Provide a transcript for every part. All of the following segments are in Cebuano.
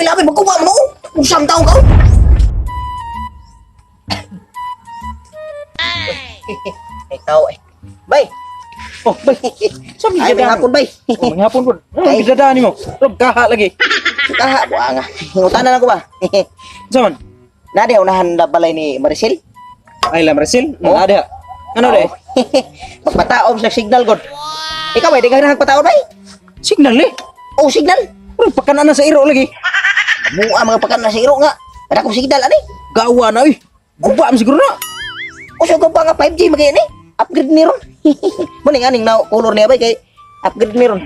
ilabi-labi magkuha mo. Usam taon ka. Ikaw eh. Bay. Oh, bay. Sa Ay, may hapon, bay. Oh, may hapon po. Ano Ay. gidadaan nimo? Rob kaha lagi. Kaha, buanga. Hingutan na lang ko ba? Sa man? Nadi, unahan na balay ni Maricel. Ay la Marcel. Oh. Oh. Ada. Ano de? Oo. Magpataom sa signal, god. Ikaw bay, di ka nagpataon, bay? Signal eh. Oh, signal. Bro, pakanan na sa iro lagi. Mua mga pakan na sa iro nga. Ada kong signal, ani? Gawa na oy. Guba man siguro na. Usog ko pa nga 5G magay ni. Upgrade ni ron. Muning aning na color niya bay kay upgrade ni ron.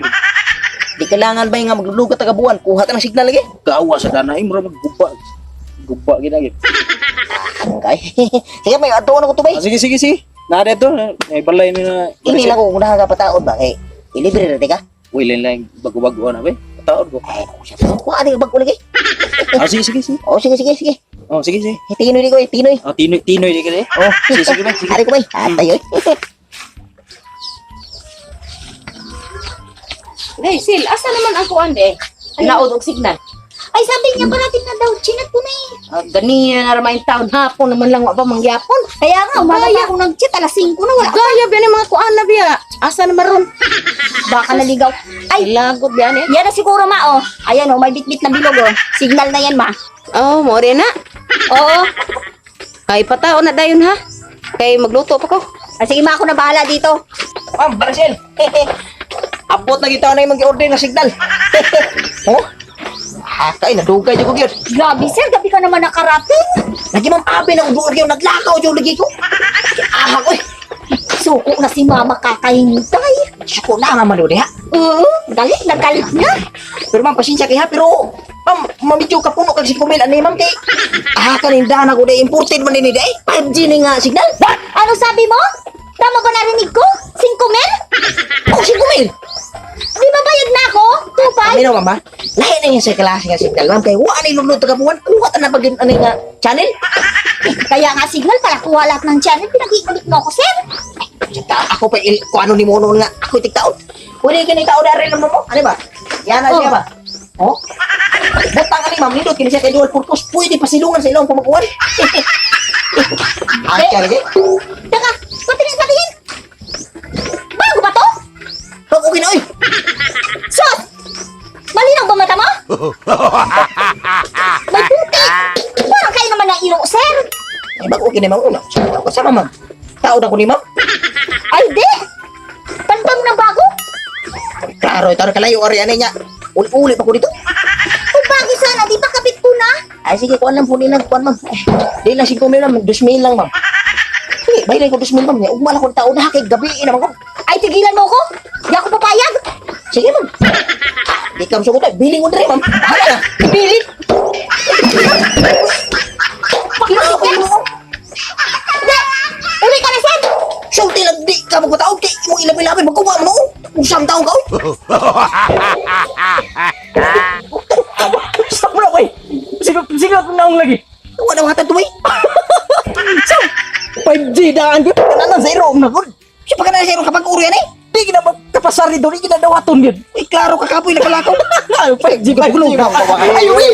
Di kailangan bay nga maglulugat taga buwan, kuha ka ng signal lagi. Gawa sa dana eh, mura magguba. Guba gid lagi. Kay. Sige may adto na ko to bay. Ah, sige sige sige. Na to. May balay ni na. Ini lang ko unahan ka pataon ba kay ilibre ra ka. Uy, lain lang bago-bago na bay. Taon ko. Ay, ko siya. Kuha ani bag lagi. Ah, sige sige sige. Oh, sige sige sige. Oh, sige sige. Tinoy di ko, eh, tinoy. Oh, tinoy tinoy di ka eh. Oh, Sige sige bay, sige. Ari ko bay. Atay oy. Hey, Sil, asa naman ang kuan de? Naod og signal. Ay, sabi niya parating na daw, chinat ko na eh. Ah, ganiya na ramay taon hapon naman lang wa pa mangyapon. Kaya nga, umaga Gaya. pa ako nag-chat, alas 5 na, wala. Gaya biya ni mga kuan na biya. Asa naman ron? Baka naligaw. Ay, Ay, lagot biya ni. yan na siguro ma, oh. Ayan oh, may bitbit na bilog oh. Signal na yan ma. Oh, mo rin na. Oo. Kay patao na dayon ha. Kay magluto pa ko. Ah, sige ma, ako na bahala dito. Ma'am, Maricel. Abot na kita na yung mag-order ng signal. Oh? Ah, kay nadugay jud ko gyud. Grabe sir, gabi ka naman nakarating. Lagi ma'am abi na uduol gyud naglakaw jud lagi ko. Ah, oy. Suko na si mama kakahintay. Suko na nga man ha. Oo, galit na galit na. Pero ma'am, pasensya kay ha, pero ma'am, mamidyo ka puno kag 5,000 ani ma'am kay ah kaninda na ko day imported man ni day 5G ni nga signal. What? Ano sabi mo? Tama ba narinig ko? 5 mil? Oh, 5,000. Di ba bayad na ako? 2,500? Kami na ma'am ha. Lahi na niya sa klase nga signal ma'am kay wa ni lunod taga buwan kuha ta na pag ani nga channel. Kaya nga signal para kuha lahat ng channel, pinag-iinit mo ako, sir. Sa ako pa il ko ano ni mo noon nga ako tigtaon. Pwede kini tao dari lang mo. Ano ba? Yan na siya Oh. ba? Oh. Butang ani ma'am nindot kini siya kay dual purpose pwede pasilungan sa ilong pamakuan. Ay, kaya lagi. Teka, patingin, patingin. Bago ba to? Pag okay na oy. Sus! Malinaw ba mata mo? May puti! Parang kayo naman ang iro, sir! Ay, bago okay na ma'am una. Tao kasama ma'am. Tao na ko ni ma'am. Ay, di! Pantang ng bago? Klaro, ito na kalayo ari ani niya. Uli-uli pa ko dito. Kung bago sana, di ba kapit ko na? Ay sige, kuan lang po nila, kuan ma'am. Ay, di lang 5,000 ma'am, 2,000 lang ma'am. Sige, bayad ko 2,000 ma'am. Ugma lang ko tao na kay gabi naman ko. Ay, tigilan mo ko! Di ako papayag! Sige ma'am. Di ka masugot ay, biling ko diri ma'am. Bahala na. Pilit! Pakita ko. Di! Uli ka na, sir! Sulti lang di ka magpataog kay imong ilabi-labi magkuha mo. Usam taong ka. oy. Stop mo na oy. Sige sige naong lagi. Wa na hatag tuwi. 5G daan ko. Kanan zero na gud. Siya pa kanan zero kapag uri ani. Di gina kapasar dito, di gina dawaton gid. Uy, klaro ka kapoy nakalakaw. Ay, 5G 5G. Gulong ka. Ay, uy.